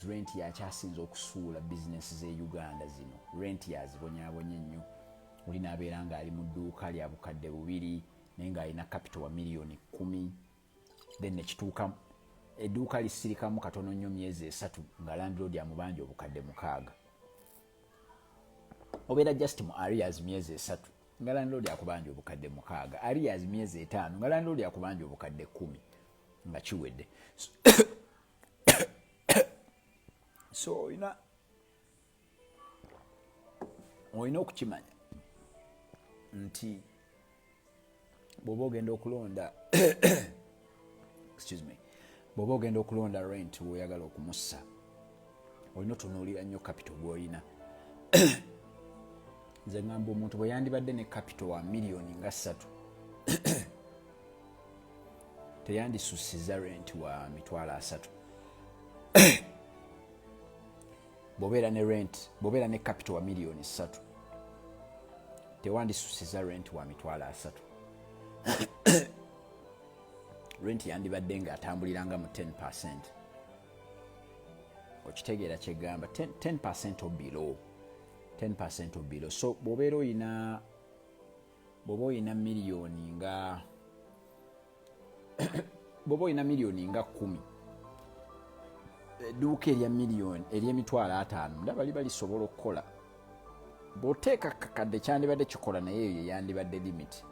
Rent yakyasinza okusuula bizinesi z'e Uganda zino. Rent yazibonyabonya ennyo. Oli n'abeera ng'ali mu dduuka lya 2000 naye ng'alina capital wa miliyoni 10, then nekituuka edduuka lisirikamu katono nnyo myezi 3 nga landlord amubanja 6000. Obeera just mu arrears myezi 3 nga landlord akubanja 6000, arrears myezi 5 nga landlord akubanja 100,000, nga kiwedde. So olina okukimanya nti bw'oba ogenda okulonda, excuse me, bw'oba ogenda okulonda rent weoyagala okumussa, olina otunuulira nnyo capital gw'olina. Nze ngamba omuntu bwe yandibadde ne capital wa miliyoni nga 3, teyandisusiza rent wa 300,000. Bw'obeera ne rent, bw'obeera ne capital wa miliyoni 3, tewandisusiza rent wa 300,000. Rent yandibadde ng'atambuliranga mu 10%. Okitegeera kyegamba? 10% or below, 10% or below. So bw'oba oyina miliyoni nga 10, edduuka erya miliyoni ery'emitwalo 50 ndaba liba lisobola okukola. Bw'oteeka kakadde kyandibadde kikola, naye eyo yandibadde limit.